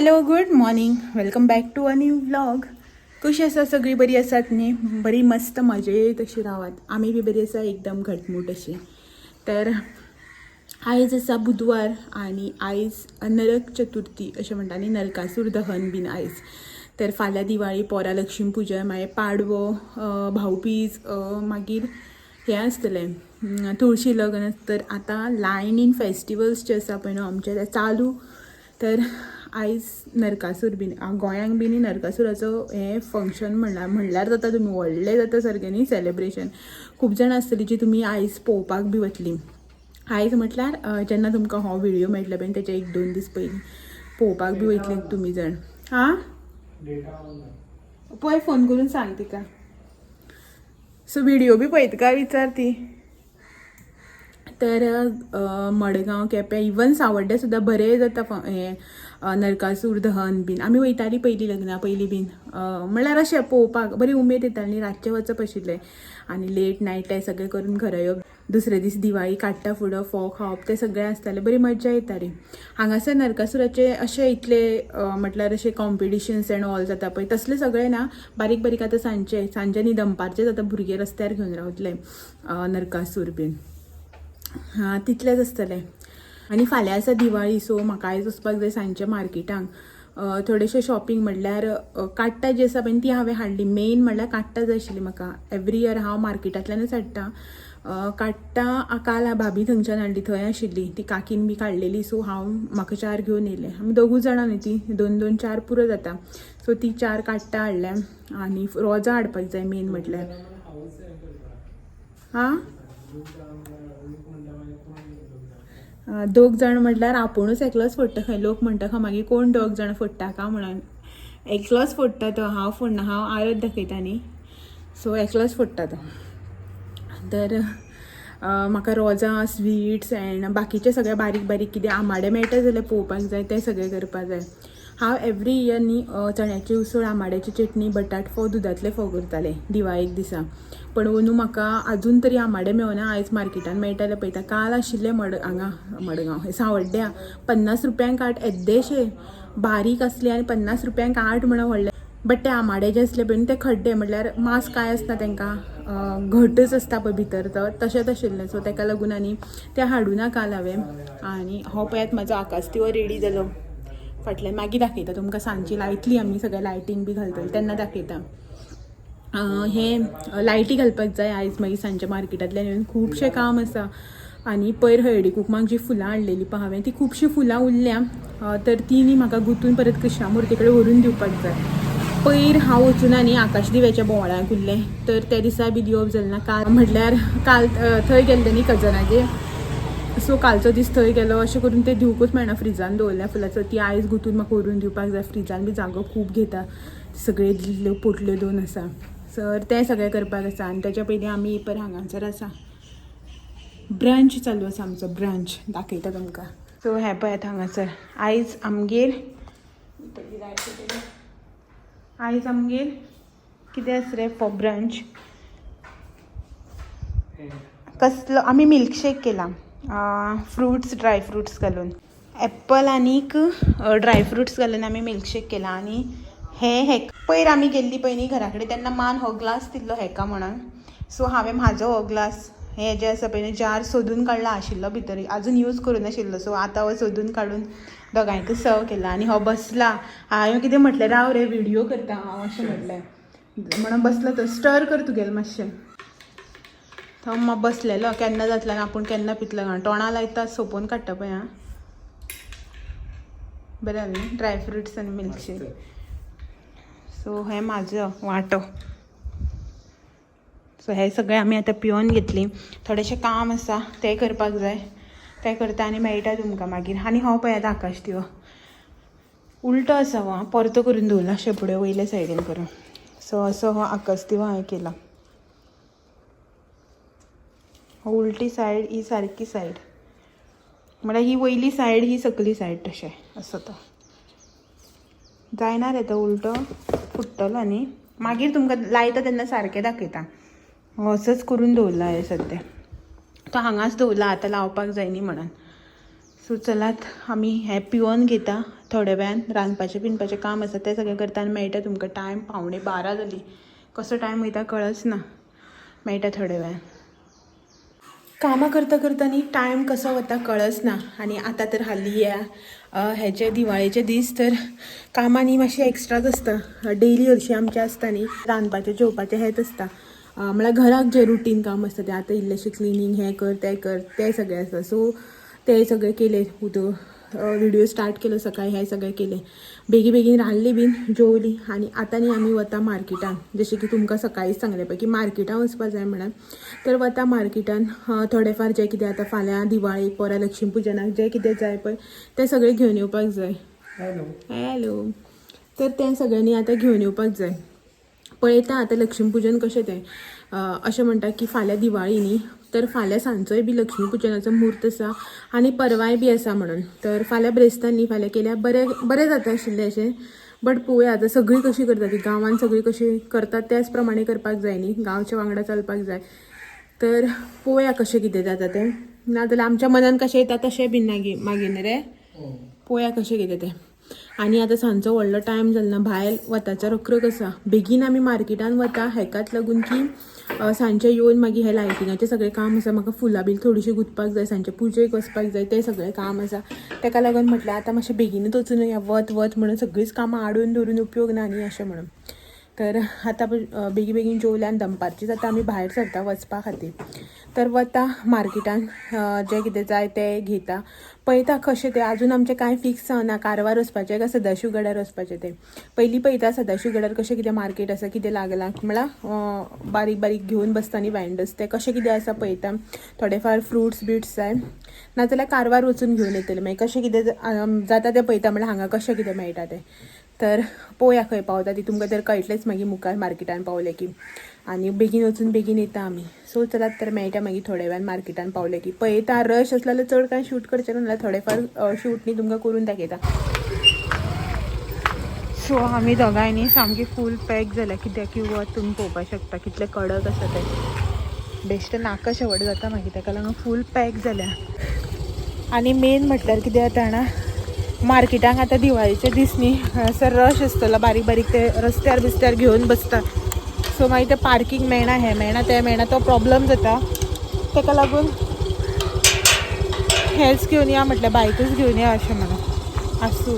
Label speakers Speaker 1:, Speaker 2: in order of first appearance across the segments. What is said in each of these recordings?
Speaker 1: Hello, good morning, welcome back to a new vlog. कशी आसा सगळी? बरी आसात न्ही? बरी मस्त मजेत अशी रावात. आमी बी बरी आसा, एकदम घटमूट अशी. तर आयज आसा बुधवार आनी आयज नरक चतुर्थी अशें म्हणटा न्ही, नरकासूर दहन बीन आयज. तर फाल्यां दिवाळी, पोरा लक्ष्मी पुजा, मागीर पाडवो, भाऊबीज, मागीर हें आसतलें, तुळशी लग्न. तर आतां लायनीन फेस्टिवल्स जे आसा पळय न्हू आमचे, ते चालू. तर आयज नरकासूर बीन गोंयांक बीन नरकासुराचो हें फंक्शन म्हणल्यार जाता तुमी व्हडलें जाता सारकें न्ही सेलेब्रेशन. खूब जाणां आसतलीं जी तुमी आयज पळोवपाक बी वतलीं. आयज म्हटल्यार जेन्ना तुमकां हो व्हिडियो मेळटलो पळय तेच्या एक दोन दीस पयलीं पळोवपाक बी वयतली तुमी जाण. हां, पळय, फोन करून सांग तिका. सो व्हिडियो बी पळयता काय विचार ती. तर मडगांव, केपें, इवन सावड्डे सुद्दां बरें जाता हें नरकासूर दहन बीन. आमी वयतालीं पयलीं लग्ना पयलीं बीन, म्हणल्यार अशें पळोवपाक बरी उमेद येताली न्ही. रातचें वचप आशिल्लें आनी लेट नायट तें सगळें करून घरा येवप. दुसरे दीस दिवाळी काडटा फुडो फोव खावप, तें सगळें आसतालें, बरी मज्जा येताली. हांगासर नरकासुराचे अशे इतले म्हटल्यार अशे कॉम्पिटिशन्स एंड ऑल जाता पळय, तसलें सगळें ना. बारीक बारीक आतां सांजचे सांजे न्ही, दनपारचे जाता. भुरगे रस्त्यार घेवन रावतले नरकासूर बीन. हां, तितलेंच आसतलें. आनी फाल्यां आसा दिवाळी, सो म्हाका आयज वचपाक जाय सांजचे मार्केटाक थोडेशें शॉपिंग. म्हणल्यार काट्टां जी आसा पळय ती हांवें हाडली. मेन म्हणल्यार काट्टां जाय आशिल्ली म्हाका. एवरी इयर हांव मार्केटांतल्यानच हाडटा काट्टां. काल भाभी थंयच्यान हाडली, थंय आशिल्ली ती काकीन बी काडलेली. सो हांव म्हाका चार घेवन येयलें. आमी दोगूय जाणां न्ही, ती दोन दोन चार पुरो जाता. सो ती चार काट्टां हाडल्या आनी रोजां हाडपाक जाय मेन म्हटल्यार. हां, दोग जाण म्हटल्यार आपुणूच एकलोच फोडटा खंय. लोक म्हणटा खंय मागीर कोण दोग जाण फोडटा का म्हणून. एकलोच फोडटा तो, हांव फोडना. हांव आरत दाखयता न्ही, सो एकलोच फोडटा तो. तर म्हाका रोजां, स्वीट्स एंड बाकीचें सगळें बारीक बारीक कितें आमाडे मेळटा जाल्यार पळोवपाक जाय, तें सगळें करपाक जाय. हांव एवरी इयर न्ही चण्याची उसळ, आमाड्याची चटणी, बटाट फोव, दुदांतले फोव करतालें दिवाळेक दिसा. पण अंदू म्हाका अजून तरी आमाडे मेळना. आयज मार्केटान मेळटा जाल्यार पळयता. काल आशिल्ले हांगा मडगांव सावड्ड्या 50 रुपयांक 8, येद्देशे बारीक आसले आनी 50 रुपयांक 8 म्हणून व्हडले. बट ते आमाडे जे आसले पळय न्ही, ते खड्डे, म्हटल्यार मांस कांय आसना तांकां, घटच आसता पळय भितर, तो तशेंच आशिल्लें. सो ताका लागून आनी ते हाडूना काल हांवें. आनी हो पळयात म्हाजो आकाशदिवो रेडी जालो फाटल्यान. मागीर दाखयता तुमकां, सांजची लायतली आमी सगळें, लायटींग बी घालतली तेन्ना दाखयता. हें लायटी घालपाक जाय आयज. मागीर सांजच्या मार्केटांतल्यान येवन खुबशें काम आसा. आनी पयर हळदी कुकमाक जी फुलां हाडलेली पळय हांवें, ती खुबशीं फुलां उरल्या, तर ती न्ही म्हाका गुंतून परत कृष्णा कडेन व्हरून दिवपाक जाय. पयर हांव वचून न्ही आकाशदिव्याच्या बोवाळाक उरलें, तर त्या दिसा बी दिवप जालें ना. काल म्हटल्यार काल थंय गेल्लें न्ही कजनागेर, सो कालचो दीस थंय गेलो. अशें करून ते दिवकूच मेळना. फ्रिजान दवरल्या फुलां, ती आयज गुंतून म्हाका व्हरून दिवपाक जाय. फ्रिजान बी जागो खूब घेता, सगळे दिल्ल्यो पोटल्यो दोन आसा सर, तें सगळें करपाक आसा. आनी तेच्या पयलीं आमी पर हांगासर आसा, ब्रंच चालू आसा आमचो. ब्रंच दाखयता तुमकां. सो हें पळयात हांगासर आयज आमगेर, आयज आमगेर कितें आसा रे फॉर ब्रंच? कसलो आमी मिल्कशेक केला, फ्रुट्स, ड्राय फ्रुट्स घालून, एप्पल आनीक ड्राय फ्रुट्स घालून आमी मिल्कशेक केला. आनी हे हेक पयर आमी गेल्ली पळय न्ही घरा कडेन, तेन्ना मान हो ग्लास दिल्लो हेका म्हणून. सो हांवें म्हाजो हो ग्लास, हे जे आसा पळय न्ही जार, सोदून काडला. आशिल्लो भितर, अजून यूज करूं नाशिल्लो. सो आतां हो सोदून काडून दोगांयकूय सर्व केला. आनी हो बसला. हांवें कितें म्हटलें, राव रे, व्हिडियो करता हांव अशें म्हटलें म्हणून बसलो तो. स्टर कर तुगेलें मातशें. तो बसलेलो, केन्ना जातलो आनी आपूण केन्ना पितलो म्हणून. तोंडा लायता, सोंपोवन काडटा पळय. आं, बरें जालें न्ही ड्राय फ्रुट्स आनी मिल्कशेक. सो हें म्हाजो वांटो. सो हे सगळें आमी आतां पिवन घेतली. थोडेशें काम आसा, तें करपाक जाय. तें करता आनी मेळटा तुमकां मागीर. आनी हो पळयात आकाश दिवो उल्टो आसा हो, आं, परतो करून दवरला शेपड्यो वयल्या सायडीन करून. सो असो हो आकाश दिवो हांवें केला. हो उल्टी सायड, ही सारकी सायड, म्हळ्यार ही वयली सायड, ही सकली सायड, तशें असो तो. जायना रे तो उल्टो, फुट्टलो न्ही मागीर. तुमकां लायता तेन्ना सारकें दाखयता. हो असोच करून दवरला हांवें सद्या, तो हांगाच दवरला, आतां लावपाक जाय न्ही म्हणून. सो चलात आमी हें पिवन घेता थोड्या वेळान. रांदपाचें पिनपाचें काम आसा तें सगळें करता आनी मेळटा तुमकां. टायम 11:45 जाली, कसो टायम वयता कळच ना. मेळटा थोड्या वेळान. कामां करता करता न्ही टायम कसो वता कळच ना. आनी आतां तर हाली ह्या हेचे दिवाळेचे दीस तर कामां न्ही मातशें एक्स्ट्राच आसता. डेली हरशीं आमचें आसता न्ही रांदपाचें जेवपाचें हेंच आसता. म्हळ्यार घराक जें रुटीन काम आसता तें आतां इल्लेंशें क्लिनींग हें कर तें कर तें सगळें आसता. सो तें सगळें केलें, व्हिडिओ स्टार्ट केलो सकाळी, हें सगळें केलें, बेगीन बेगीन रांदली बीन जेवली. आनी आतां न्ही आमी वता मार्केटान. जशें की तुमकां सकाळीच सांगलें पळय की मार्केटान वचपा जाय म्हणून, तर वता मार्केटान. थोडेफार जें कितें आतां फाल्यां दिवाळेक परां लक्ष्मी पुजनाक जें कितें जाय पळय तें सगळें घेवन येवपाक जाय.
Speaker 2: हॅलो.
Speaker 1: हॅलो. तर तें सगळ्यांनी आतां घेवन येवपाक जाय. पळयता आतां लक्ष्मीपुजन कशें तें. अशें म्हणटा की फाल्यां दिवाळी न्ही, तर फाल्यां सांजचोय बी लक्ष्मीपुजनाचो म्हूर्त आसा आनी परवाय बी आसा म्हणून. तर फाल्यां ब्रेस्तान न्ही, फाल्यां केल्यार बरें बरें जाता आशिल्लें अशें. बट पळोवया आतां सगळीं कशीं करता ती. गांवान सगळीं कशीं करतात त्याच प्रमाणे करपाक जाय न्ही, गांवच्या वांगडा चलपाक जाय. तर पळोवया कशें कितें जाता तें. नाजाल्यार आमच्या मनान कशें येता तशें बीन मागीर न्ही रे, पळोवया कशें कितें तें. आनी आतां सांजचो व्हडलो टायम जालो ना, भायर वताचो रखरख आसा. बेगीन आमी मार्केटान वता हेकाच लागून की सांजचें येवन मागीर हें लायटिंगाचें सगळें काम आसा, म्हाका फुलां बीन थोडीशीं गुंतपाक जाय, सांजचें पुजेक वचपाक जाय, तें सगळें काम आसा. तेका लागून म्हटल्यार आतां मातशें बेगीनूच वचून या, वत वत म्हणून सगळींच कामां आडून दवरून उपयोग ना न्ही अशें म्हणून. तर आतां बेगीन बेगीन जेवल्या आनी दनपारचीच आतां आमी भायर सरता वचपा खातीर. तर वता मार्केटान, जें कितें जाय तें घेता, पळयता कशें तें. अजून आमचें कांय फिक्स जावना कारवार वचपाचें काय सदाशिव गडार वचपाचें तें. पयलीं पळयता सदाशिव गडार कशें कितें मार्केट आसा, कितें लागलां म्हळ्यार बारीक बारीक घेवन बसता न्ही वेंडर्स, तें कशें कितें आसा पळयता. थोडेफार फ्रुट्स बिट्स जाय, नाजाल्यार कारवार वचून घेवन येतलें. मागीर कशें कितें जाता तें पळयता, म्हळ्यार हांगा कशें कितें मेळटा तें. तर पळोवया खंय पावता ती, तुमकां तर कळटलेंच मागीर मुखार मार्केटान पावलें की. आनी बेगीन वचून बेगीन येता आमी. सो चलात तर मेळटा मागीर थोड्या वेळान मार्केटान पावलें की. पळयता रश आसलो जाल्यार चड कांय शूट करचें ना, जाल्यार थोडेफार शूट न्ही तुमकां करून दाखयता. सो आमी दोगांय न्ही सामकी फूल पॅक जाल्या, कित्याक की वत तुमी पळोवपाक शकता कितलें कडक आसा तें. बेश्टें नाका शेवट जाता मागीर, ताका लागून फूल पॅक जाल्या. आनी मेन म्हटल्यार कितें जाता जाणा, मार्केटाक आतां दिवाळेचे दीस न्ही, हांगासर रश आसतलो, बारीक बारीक ते रस्त्यार बिस्त्यार घेवन बसता. सो मागीर ते पार्कींग मेळना, हें मेळना, तें मेळना, तो प्रॉब्लम जाता. ताका लागून हेंच घेवन या म्हटल्यार, बायकूच घेवन या अशें म्हणून. आसूं.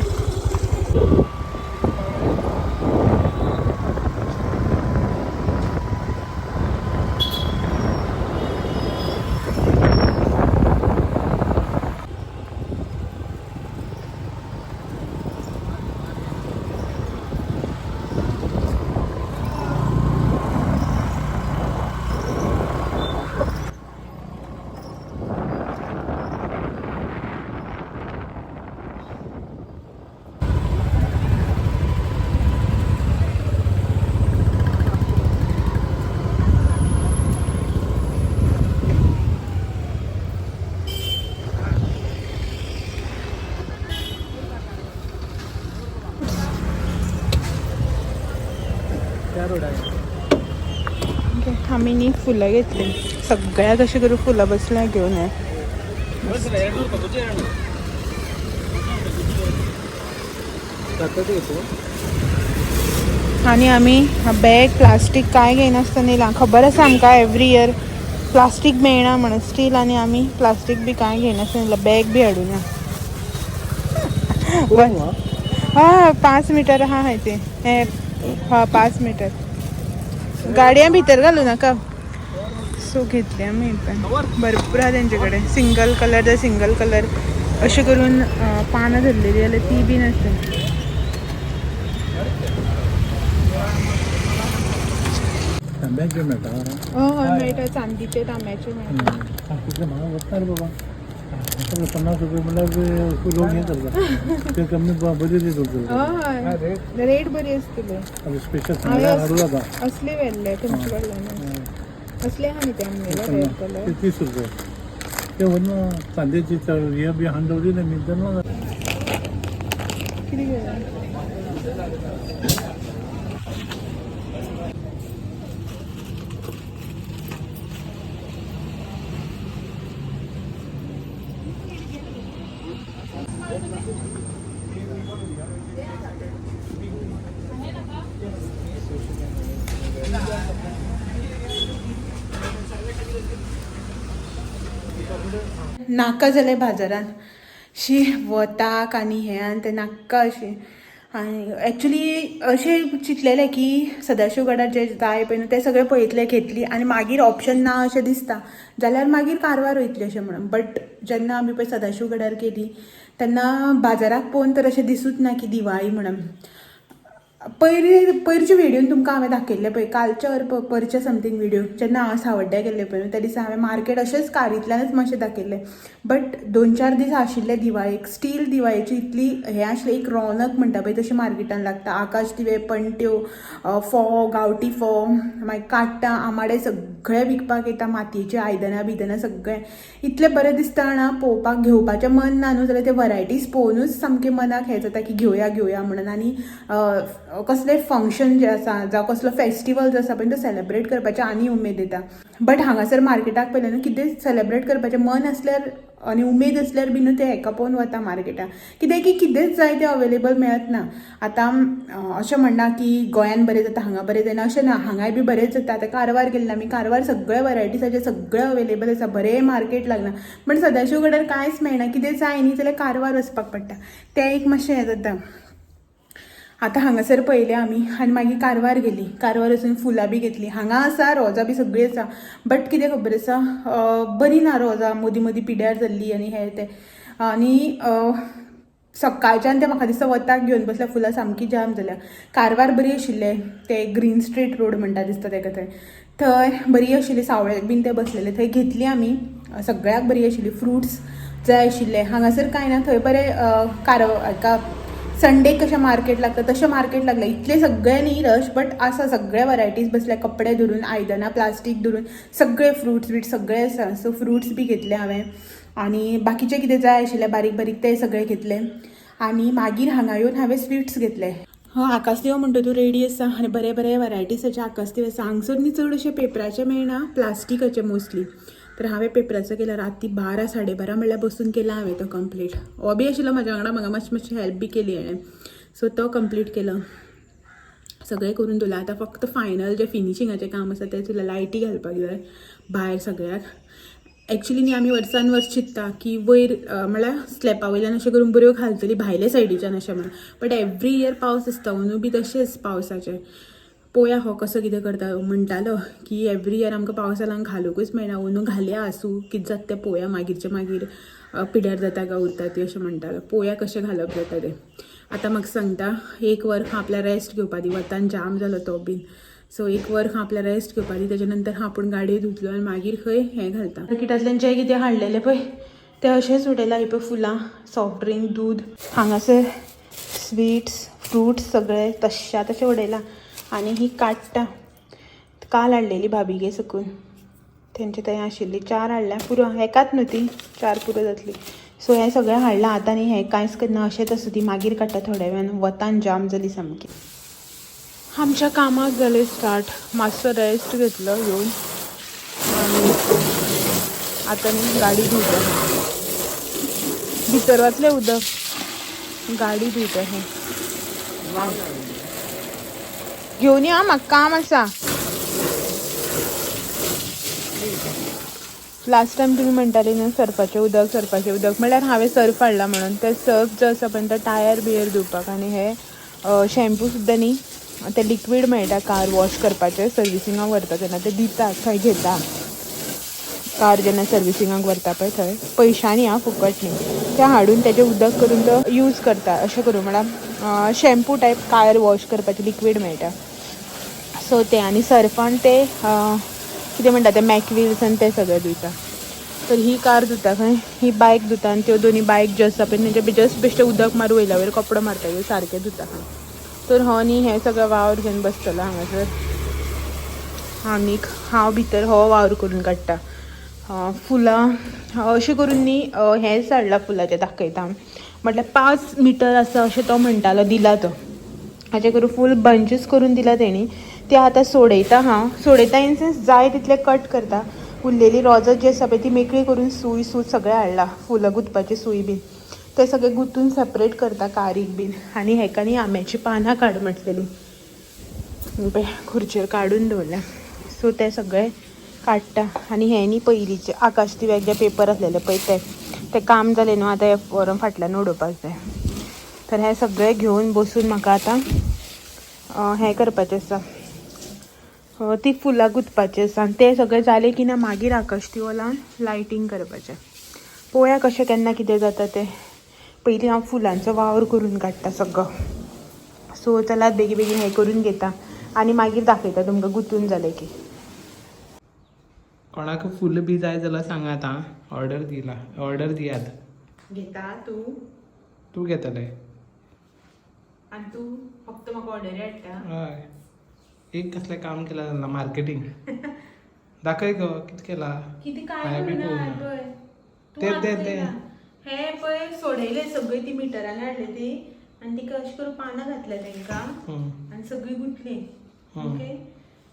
Speaker 2: त्या रोडार.
Speaker 1: ओके, आमी न्ही फुलां घेतली सगळ्याक अशें करून फुलां बसल्या घेवन हे. आनी आमी बॅग प्लास्टीक कांय घेयनासतना येयला. खबर आसा आमकां एवरी इयर प्लास्टीक मेळना म्हणून स्टील, आनी आमी प्लास्टीक बी कांय घेयनासतना येयला, बॅग बी हाडूना. हा 5 मिटर आहा खंय ते, हे हा 5 मिटर गाडयां भितर घालू नाका. सो घेतले आमी पण भरपूर आहा तेंचे कडेन. सिंगल कलर जाल्यार सिंगल कलर अशें करून पानां धरलेली जाल्यार ती बीन आसा.
Speaker 2: तांब्याचे मेळटा.
Speaker 1: हय मेळटा, चांदीचे तांब्याचे मेळटा.
Speaker 2: तितले म्हारग वचना रे बाबा, 50 रुपये म्हणल्यार लोक हें करता ते कमी बरी रेट उरतली.
Speaker 1: हय रेट बरी आसतली.
Speaker 2: स्पेशल सांगल्यार हाडू जाता.
Speaker 1: असले व्हेल्ले तुमचे कडल्यान, असले आहा न्ही ते आमगेले रेड कलर.
Speaker 2: ते 30 रुपये ते व्हरून चांदीची हे बी हाडून दवरिल्ले मी तर.
Speaker 1: कितें घेवया? नाका जालें बाजारान शी वताक आनी हें आनी तें नाका अशें. आनी एक्चुली अशें चिंतलेलें की सदाशिवगडार जे जाय पळय न्हू तें सगळें पळयतलें, घेतली आनी मागीर ऑप्शन ना अशें दिसता जाल्यार मागीर कारवार वयतली अशें म्हणून. बट जेन्ना आमी पळय सदाशिवगडार गेली तेन्ना बाजाराक पळोवन तर अशें दिसूच ना की दिवाळी म्हणून. पयरच्या व्हिडियोन तुमकां हांवें दाखयल्लें पळय, कालच्या ऑर परच्या समथींग व्हिडियो, जेन्ना हांव सावड्ड्या गेल्लें पळय न्हू त्या दिसा हांवें मार्केट अशेंच कारींतल्यानच मातशें दाखयल्लें. बट 2-4 दीस आशिल्ले दिवाळेक, स्टील दिवाळेची इतली हें आशिल्लें, एक रोनक म्हणटा पळय तशी मार्केटान लागता. आकाश दिवे, पणट्यो, फोव, गांवठी फोव, मागीर काट्टां, आमाडे सगळे विकपाक येता, मातयेची आयदनां बियदनां सगळें इतलें बरें दिसता जाणा पळोवपाक. घेवपाचें मन ना न्हू जाल्यार ते वरायटीज पळोवनूच सामकें मनाक हें जाता की घेवया घेवया म्हणून. आनी कसलें फंक्शन जें आसा जावं कसलो फेस्टिवल जो आसा पळय तो सेलेब्रेट करपाचें आनी उमेद येता. बट हांगासर मार्केटाक पळयलें न्हू कितें सेलेब्रेट करपाचें मन आसल्यार आनी उमेद आसल्यार बी न्हू ते हेका पळोवन वता मार्केटाक, कित्याक की कितेंच जाय तें अवेलेबल मेळत ना. आतां अशें म्हणना की गोंयान बरें जाता हांगा बरें जायना अशें ना, हांगाय बी बरेंच जाता. आतां कारवार गेल्ले आमी, कारवार सगळे वरायटीजाचे सगळे अवेलेबल आसा, बरें मार्केट लागलां. पण सदाशिवगडार कांयच मेळना, कितें जाय न्ही जाल्यार कारवार वचपाक पडटा, तें एक मातशें हें जाता. आतां हांगासर पळयलें आमी आनी मागीर कारवार गेली, कारवार वचून फुलां बी घेतलीं. हांगा आसा रोजां बी सगळीं आसा, बट कितें खबर आसा बरी ना रोजां, मदीं मदीं पिड्यार जाल्ली आनी हें तें. आनी सकाळच्यान तें म्हाका दिसता वताक घेवन बसल्या, फुलां सामकी जाम जाल्या. कारवार बरी आशिल्लें, ते ग्रीन स्ट्रीट रोड म्हणटा दिसता तेका, थंय थंय बरी आशिल्ली, सावळेक बीन ते बसलेले थंय घेतली आमी, सगळ्याक बरी आशिल्ली. फ्रुट्स जाय आशिल्ले, हांगासर कांय ना, थंय बरें कारवार संडे कशें मार्केट लागता तशें मार्केट लागलें. इतलें सगळें न्ही रश, बट आसा सगळे वरायटीज बसल्या, कपडे धरून आयदनां प्लास्टीक धरून सगळे फ्रुट्स बीट सगळे आसा. सो फ्रुट्स बी घेतले हांवें आनी बाकीचें कितें जाय आशिल्लें बारीक बारीक तें सगळें घेतलें. आनी मागीर हांगा येवन हांवें स्विट्स घेतले. हय, आकाशदिवो म्हणटा तूं रेडी आसा आनी बरे बरे वरायटीजाचे आकाशदिवे आसा. हांगसर न्ही चड अशे पेपराचे मेळना, प्लास्टिकाचे मोस्टली. तर हांवें पेपराचो केला, राती 12 12:30 म्हणल्यार बसून केला हांवें तो कंप्लीट. हो बी आशिल्लो म्हाज्या वांगडा, म्हाका मातशी मातशी हेल्प बी केली हाणें. सो तो कंप्लीट केलो, सगळें करून दवरलां. आतां फक्त फायनल जें फिनिशिंगाचें काम आसा तें तुला लायटी घालपाक जाय भायर सगळ्याक. एक्चुली न्ही आमी वर्सान वर्स चिंत्ता की वयर म्हळ्यार स्लॅपा वयल्यान अशें करून बऱ्यो घालतली भायले सायडीच्यान अशें म्हणून, बट एवरी इयर पावस आसता, अंदू बी तशेंच पावसाचें. पोया हो कसो कितें करता. म्हणटालो की एवरी इयर आमकां पावसा लागून घालूंकच मेळना, अंदू घालया, आसूं कितें जाता तें पोया, मागीरचें मागीर पिड्यार जाता काय उरता ती अशें म्हणटालो. पोया कशें घालप जाता तें. आतां म्हाका सांगता एक वर खंय आपल्या रेस्ट घेवपा दी, वतान जाम जालो तो बीन. सो एक वर खंय आपल्या रेस्ट घेवपा दी, तेच्या नंतर हांव आपूण गाडयो धुतलो आनी मागीर खंय हें घालता. मार्केटांतल्यान जें कितें हाडलेलें पळय तें अशेंच उडयलां. ही पळय फुलां, सॉफ्ट ड्रिंक, दूद, हांगासर स्विट्स, फ्रुट्स सगळे तश्या तशें उडयलां. आनी ही काडटा काल हाडलेली भाभीगे सकून, तेंचे थंय आशिल्ली, 4 हाडल्या पुरो, एकाच न्हू ती, 4 पुरो जातली. सो हें सगळें हाडलां आतां न्ही, हें कांयच करना, अशेंच आसूं ती, मागीर काडटा थोड्या वेळान, वतान जाम जाली सामकी. आमच्या कामाक जालें स्टार्ट, मातसो रेस्ट घेतलो येवन आनी आतां न्ही गाडी धुवता, भितर वतलें उदक, गाडी धुवता. हें घेवन या, म्हाका काम आसा. लास्ट टायम तुमी म्हणटाले न्हू सर्फाचें उदक, सर्फाचें उदक म्हणल्यार हांवें सर्फ हाडला म्हणून, ते सर्फ जो आसा पळय तो टायर बियर धुवपाक. आनी हे शॅम्पू सुद्दां न्ही ते लिक्वीड मेळटा कार वॉश करपाचें, सर्विसिंगाक व्हरता तेन्ना ते दिता, थंय घेता कार जेन्ना सर्विसिंगाक व्हरता पळय थंय, पयशांनी आं, फुकट न्ही. तें हाडून तेजें उदक करून तो यूज करता अशें करून, म्हळ्यार शॅम्पू टायप कार वॉश करपाचें लिक्वीड मेळटा. सो तें आनी सर्फान ते कितें म्हणटा ते मॅकविल्स आनी ते सगळें धुयता. तर ही कार धुता खंय, ही बायक धुता आनी त्यो दोनी बायक ज्यो आसा पळय तेंचे जस्ट बेश्टें उदक मारून वयल्या वयर कपडो मारता, त्यो सारकें धुता खंय. तर हो न्ही हें सगळें वावर घेवन बसतलो हांगासर, आनीक हांव भितर हो वावर करून काडटा. फुलां अशें करून न्ही हेंच हाडलां फुलाचें दाखयता, म्हटल्यार 5 मिटर आसा अशें तो म्हणटालो, दिला तो, हाचे करून फूल बंचीस करून दिला तेणी. ते आतां सोडयता हांव, सोडयता इन सेन्स जाय तितलें कट करता, उरलेली रोजां जी आसा पळय ती मेकळी करून सूय सूत सगळें हाडलां, फुलां गुंतपाची सूय बीन ते सगळे गुंतून सेपरेट करता कारीक बीन. आनी हेका न्ही आंब्याची पानां काड म्हटलेली, पळय खुर्चेर काडून दवरल्या. सो ते सगळे काडटा. आनी हे न्ही पयलींचे आकाश दिव्याक जे पेपर आसलेले पळय ते ते काम जाले न्हू, आतां हे व्हरोन फाटल्यान उडोवपाक जाय. तर हे सगळे घेवन बसून म्हाका आतां हें करपाचें आसा, ती फुलां गुंतपाची आसा. आनी ते सगळे जाले की ना मागीर आकाश दिवो लावन लायटींग करपाचें. पळोवया कशें केन्ना कितें जाता तें. पयलीं हांव फुलांचो वावर करून काडटा सगळो. सो चलात बेगीन बेगीन हें करून घेता आनी मागीर दाखयता तुमकां गुंतून जालें की.
Speaker 3: कोणाक फुल बी जाय जाल्यार सांगात आं, ऑर्डर दिला, ऑर्डर दियात.
Speaker 1: घेता तूं?
Speaker 3: तूं घेतले.
Speaker 1: आनी तूं फक्त म्हाका ऑर्डरी हाडटा.
Speaker 3: हय, एक कसलें काम केलां जाल्यार मार्केटींग दाखय गो कितें केलां.
Speaker 1: कितें काय
Speaker 3: हांवें बी
Speaker 1: करूं ना
Speaker 3: पळोवना.
Speaker 1: पळय तूं
Speaker 3: ते-
Speaker 1: आतां
Speaker 3: ते- ते.
Speaker 1: येयला. हे पळय सोडयले सगळी ती मिटरान हाडली ती आनी तिका अशें करून पानां घातल्या तेंकां आनी सगळी गुंतली. ओके,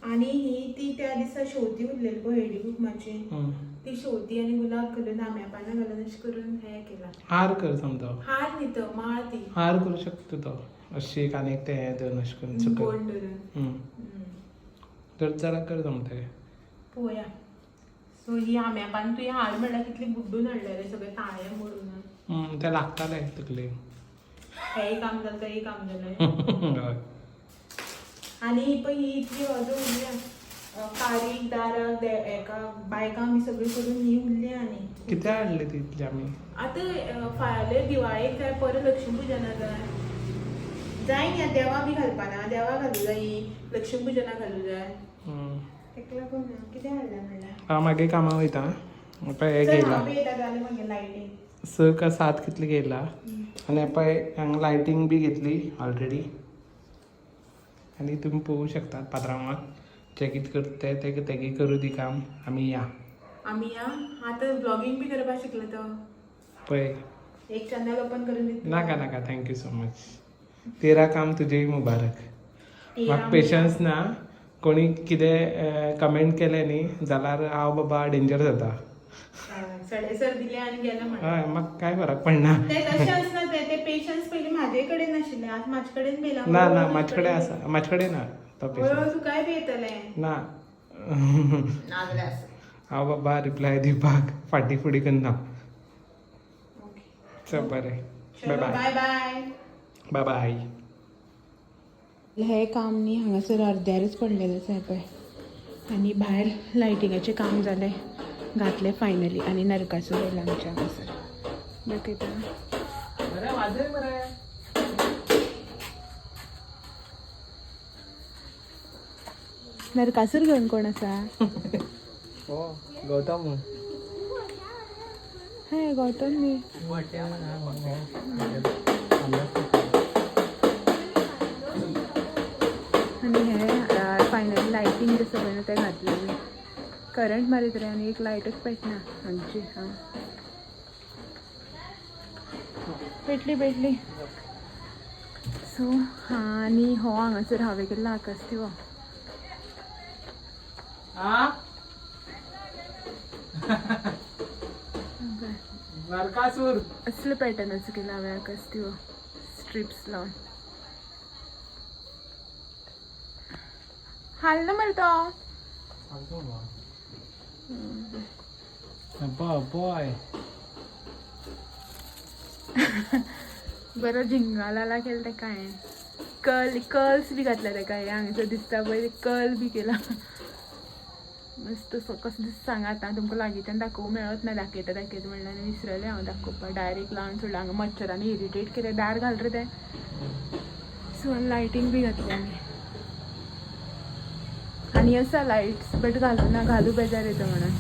Speaker 1: आनी ही ती त्या दिसा शेवती उरलेली पळय हळदी कुकमाची, ती शेवती आनी गुलाब घालून आंब्या पानां घालून अशें करून हें केलां.
Speaker 3: हार कर समजो.
Speaker 1: हार न्ही तो, माळ ती.
Speaker 3: हार करूं शकता तो अशी एक आनी एक तें हें धरून अशें करून सकयल.
Speaker 1: गोंड धरून.
Speaker 3: तर जाल्यार कर जमता.
Speaker 1: पळोवया. सो ही आंब्या पान तुवें हाड म्हणल्यार कितली बुड्डून हाडले रे सगळे ताळे मोडून.
Speaker 3: ते लागताले तकलेक.
Speaker 1: हेंय काम जालें तेंय काम जालें.
Speaker 3: हय.
Speaker 1: आनी ही पळय ही इतली वाजो उरल्या कारीक दाराक हेका बायकांक बी सगळी करून ही उरल्या. आनी
Speaker 3: कित्याक हाडले ती इतली आमी?
Speaker 1: आतां फाल्यां दिवाळेक जाय, परत लक्ष्मीपुजना जाय. जाय न्ही आतां देवा बी घालपाना, देवा घालूं जायी, लक्ष्मीपुजना घालूं जाय. तेका लागून कितें हाडलें म्हणल्यार.
Speaker 3: हांव मागीर कामाक वयता, पळय हें
Speaker 1: चल
Speaker 3: घेयला.
Speaker 1: हांव बी येता जालें मागीर लायटींग.
Speaker 3: 6 का 7 कितले घेयला आनी पळय हांगा लायटींग बी घेतली ऑलरेडी. आनी तुमी पळोवंक शकतात पात्रांवाक जे कितें करता तें तें तेगे करूं दी काम, आमी या.
Speaker 1: आमी या आतां ब्लॉगींग बी करपाक शिकले तो.
Speaker 3: पळय.
Speaker 1: एक चॅनल ओपन करून दिता.
Speaker 3: नाका नाका, thank you so much. तेरा काम तुजेय मुबारक. म्हाका पेशन्स ना, कोणी कितें कमेंट केलें न्ही जाल्यार हांव बाबा डेंजर जाता.
Speaker 1: सडेसर दिले आनी गेले म्हणून.
Speaker 3: हय, म्हाका कांय फरक पडना.
Speaker 1: ते तशें आसना, ते ते पेशन्स पयलीं म्हाजे कडेन नाशिल्ले, आतां म्हाजे कडेन बी येयला.
Speaker 3: ना ना, म्हाजे कडेन आसा, म्हाजे कडेन ना तो पेशन्स.
Speaker 1: तुकाय बी येतलें.
Speaker 3: ना.
Speaker 1: नाजाल्यार आसा.
Speaker 3: हांव बाबा रिप्लाय दिवपाक फाटीं फुडें करना.
Speaker 1: ओके.
Speaker 3: चल बरें, बाय.
Speaker 1: चलो
Speaker 3: bye.
Speaker 1: Bye bye.
Speaker 3: Bye bye.
Speaker 1: हें काम न्ही हांगासर अर्द्यारच पडलेलें आसा हें पळय. आनी भायर लायटिंगाचें काम जालें, घातलें फायनली. आनी नरकासूर येयला आमच्या हांगासर, दाखयता.
Speaker 3: बरें वाजय मरे.
Speaker 1: नरकासूर घेवन कोण आसा?
Speaker 3: हो, गौतम.
Speaker 1: हे गौतम न्ही. आनी हे फायनली लायटींग जें सगळें न्हू तें घातलेलें. करंट मारीत रे आनी एक लायटच पेटना हांगची. हां, पेटली पेटली. सो हां, आनी हो हांगासर हांवें केल्लो आकाश दिवो.
Speaker 3: नरकासूर.
Speaker 1: असले पॅटर्नाचो केला हांवें आकाश दिवो, स्ट्रिप्स लावन. हाल ना मरे तो.
Speaker 3: बॉय.
Speaker 1: बरो झिंगालाला केला तेका हांवें. कर्ल कर्ल्स बी घातल्या तेका. हे हांगासर दिसता पळय, कर्ल बी केला मस्त. सो कसो दिसता सांगा. आतां तुमकां लागींच्यान दाखोवंक मेळत ना. दाखयता दाखयता म्हणल्यार आनी विसरलें हांव दाखोवपाक. डायरेक्ट लावन सोडलां. हांगा मच्छरांनी इरिटेट केलें. दार घाल रे तें. सो आनी लायटींग बी घातली आमी. आनी आसा लायट्स बट घालूं ना, घालूं बेजार येता म्हणून.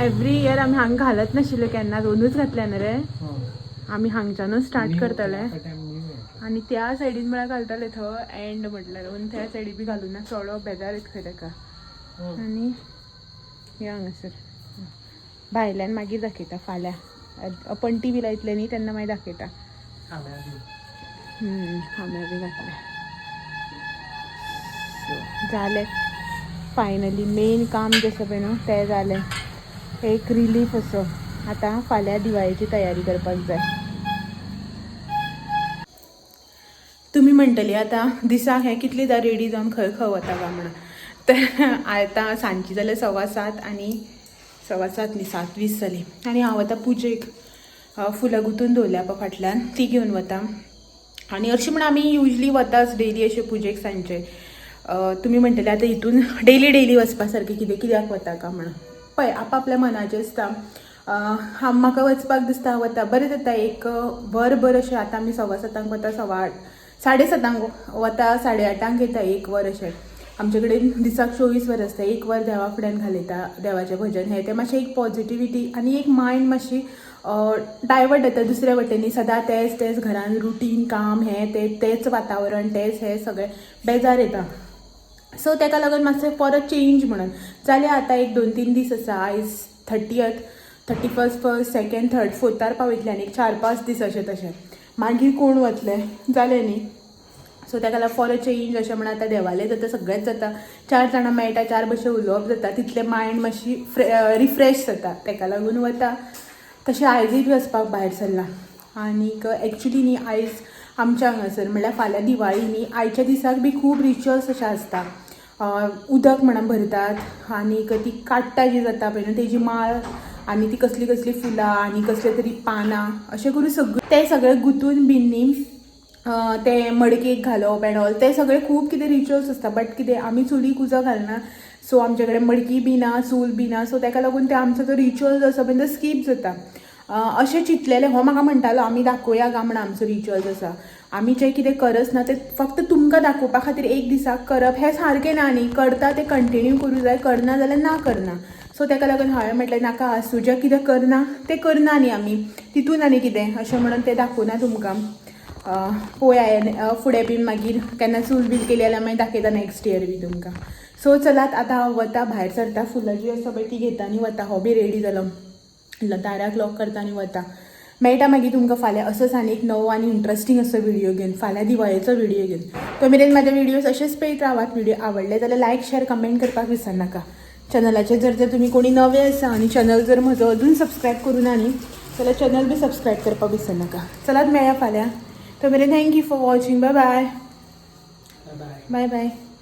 Speaker 1: एवरी इयर आमी हांगा घालत नाशिल्ले केन्ना, दोनूच घातले न्हू रे आमी. हांगच्यानूच स्टार्ट करतले आनी त्या सायडीन म्हळ्यार घालताले थंय एंड म्हटल्यार. पूण त्या सायडी बी घालूं ना, चोडो बेजार येता खंय तेका. आनी हे हांगासर भायल्यान मागीर दाखयता फाल्यां, पणटी बी लायतले न्ही तेन्ना मागीर दाखयता. खांब्या बी घातले. सो जालें फायनली, मेन काम जें आसा पळय न्हू तें जालें. एक रिलीफ असो. आतां फाल्यां दिवाळेची तयारी करपाक जाय. तुमी म्हणटली आतां दिसाक हें कितलें रेडी जावन खंय खंय वता काय म्हणून. तर आतां सांजची जाल्यार 7:15 आनी 7:15 न्ही 7:20 जाली आनी हांव आतां पुजेक फुलां गुंतून दवरल्या पळय फाटल्यान ती घेवन वता. आनी हरशीं म्हण आमी युजली वताच डेली अशें पुजेक सांजचे. तुमी म्हणटले आतां हितून डेली डेली वचपा सारकें कितें, कित्याक वता का म्हणून. पळय, आपआपल्या मनाचें आसता. हांव म्हाका वचपाक दिसता वता, बरें जाता एक वरभर अशें. आतां आमी 7:15 वता, 8:15 7:30 वता, 8:30 येता. एक वर अशें आमचे कडेन दिसाक 24 वर आसता. एक वर देवा फुड्यान घालयता, देवाचें भजन हें तें, मातशें एक पॉजिटिविटी आनी एक मायंड मातशी डायवर्ट जाता दुसऱ्या वटेनी. सदां तेंच तेंच घरान रुटीन काम हें तें, तेंच वातावरण तेंच हें सगळें बेजार येता. सो ताका लागून मातशें परत चेंज म्हणून जाल्यार आतां एक 2-3 दीस आसा. आयज 30th, 31st, 1st, 2nd, 3rd, फोर्थार पावयतले आनी एक 4-5 दीस अशें तशें, मागीर कोण वतले, जालें न्ही. सो ताका लागून फॉर अ चेंज अशें म्हणून आतां देवालें जाता, सगळेंच जाता, 4 जाणां मेळटा, 4 भशेन उलोवप जाता, तितलें मायंड मातशी रिफ्रेश जाता, ताका लागून वता. तशें आयजूय बी वचपाक भायर सरलां. आनीक एक्चुली न्ही आयज आमच्या हांगासर म्हणल्यार फाल्यां दिवाळी न्ही, आयच्या दिसाक बी खूब रिच्युअल्स अशें आसता. उदक म्हणून भरतात आनीक ती काडटा जी जाता पळय न्हू तेजी माळ आनी ती कसली कसली फुलां आनी कसले तरी पानां अशें करून सगळें तें सगळें गुंतून बीन न्ही तें मडकेक घालप एन्ड ऑल, तें सगळें खूब कितें रिच्युअल्स आसता. बट कितें आमी चुलीक उजो घालना, सो आमचे कडेन मडकी बी ना, चूल बी ना, सो ताका लागून ते आमचो तो रिच्युअल जो आसा पळय तो स्कीप जाता. अशें चिंतलेलें. हो म्हाका म्हणटालो आमी दाखोवया गा म्हण आमचो रिच्युअल्स आसा. आमी जें कितें करच ना तें फक्त तुमकां दाखोवपा खातीर एक दिसाक करप हें सारकें ना न्ही. करता तें कंटिन्यू करूं जाय, करना जाल्यार ना करना. सो ताका लागून हांवें म्हटलें नाका आसूं, जें कितें करना तें करना न्ही आमी, तितून आनी कितें अशें म्हणून तें दाखोवना तुमकां. पळोवया फुडें बीन मागीर केन्ना चूल बील केली जाल्यार मागीर दाखयता नेक्स्ट इयर बी तुमकां. सो चलात आतां हांव वता, भायर सरता, फुलां जी आसा पळय ती घेता आनी वता. हो बी रेडी जालो, दाराक लॉक करता आनी वता. मेळटा मागीर तुमकां फाल्यां असोच आनी एक नवो आनी इंट्रस्टींग असो व्हिडियो घेवन, फाल्यां दिवाळेचो व्हिडियो घेवन. तो मेरेन म्हाजे व्हिडियोज अशेच पळयत रावात. व्हिडियो आवडले जाल्यार लायक, शेअर, कमेंट करपाक विसरनाका. चॅनलाचेर जर जर तुमी कोणी नवे आसा आनी चॅनल जर म्हजो अजून सबस्क्रायब करूं ना न्ही जाल्यार चॅनल बी सबस्क्रायब करपाक विसरनाका. चलात मेळया फाल्यां. तो मेरेन thank you for watching. Bye bye.
Speaker 3: Bye.
Speaker 1: Bye bye.